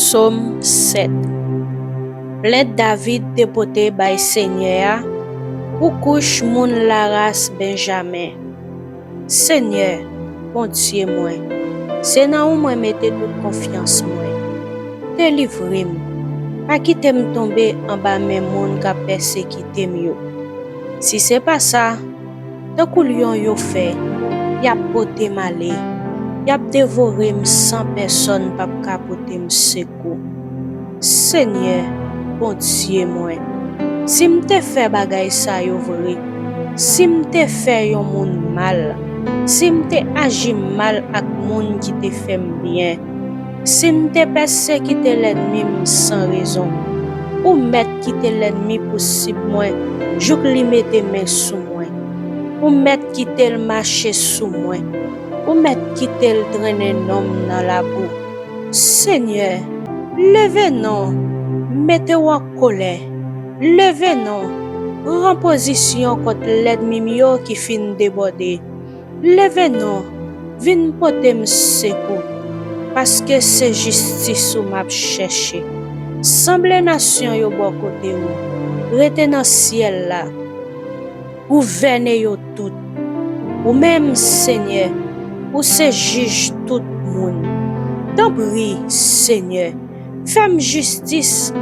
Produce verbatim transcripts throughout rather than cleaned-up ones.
Sòm sèt. Plent David te pote bay Senyè a pou kouch moun laras Benjamen. Senyè, Bondye mwen, se nan ou mwen mete tout konfyans mwen. Delivre m, pa kite m tonbe anba men moun k ap pèsekite m yo. Si se pa sa, tankou lyon yo fè, y ap pote m ale, y ap devore m san pèsonn p ap ka pote m sekou. Senyè, Bondye mwen, si m te fè bagay sa yo vre, si m te fè yon moun mal, si m te aji mal ak moun ki te fè m byen, si m te pèsekite lènmi m san rezon, ou mèt kite lènmi pousib mwen jouk li mete men sou mwen. Ou mèt kite l mache sou mwen. Ou mèt kite l trennen non m nan labou. Senyè, leve non, mete w an kolè. Leve non, pran pozisyon kont lènmi m yo ki fin debòde. Leve non, vin pote m sekou, paske se jistis ou m ap chèche. Sanble nasyon yo bò kote ou, rete nan syèl la. Gouvène yo tout. Ou menm, Senyè, ou se jij tout moun. Tanpri, Senyè, fè m jistis,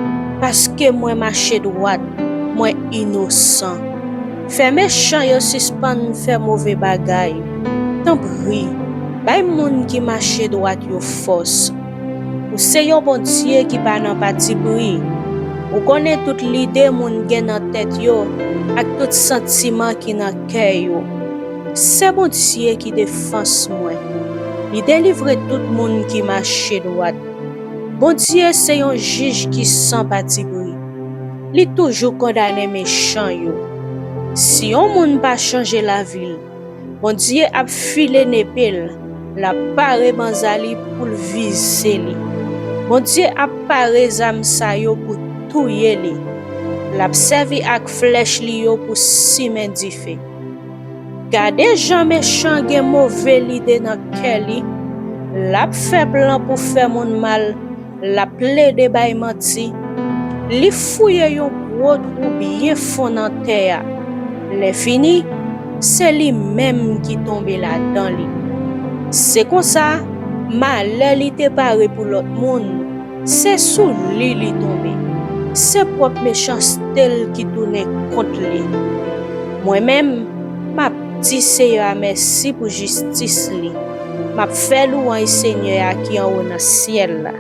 paske mwen mache dwat, mwen inosan. Fè mechan yo sispann fè move bagay. Tanpri, bay moun ki mache dwat yo fòs. Ou se yon Bondye ki pa nan patipri. Ou konnen tout lide moun gen nan tèt yo ak tout santiman ki nan kè yo. Se Bondye ki defans mwen. Li delivre tout moun ki mache dwat. Bondye se yon jij ki san patipri. Li toujou kondane mechan yo. Si yon moun pa chanje lavi l, Bondye ap file nepe l, l ap pare banza li pou l vize li. Bondye ap pare zam sa yo pou touye li. L ap sèvi ak flèch li yo pou simen dife. Gade jan mechan gen move lide nan kè li. L ap fè plan pou fè moun mal. L ap plede bay manti. Li fouye yon gwo twou byen fon nan tè a. Lèfini, se li menm ki tonbe ladan li. Se konsa, malè li te pare pou lòt moun, se sou li li tonbe. Se pwòp mechanste l ki tounen kont li. Mwen menm, m ap di Seyè a mèsi pou jistis li. M ap fè lwanj Senyè a ki anwo nan syèl la.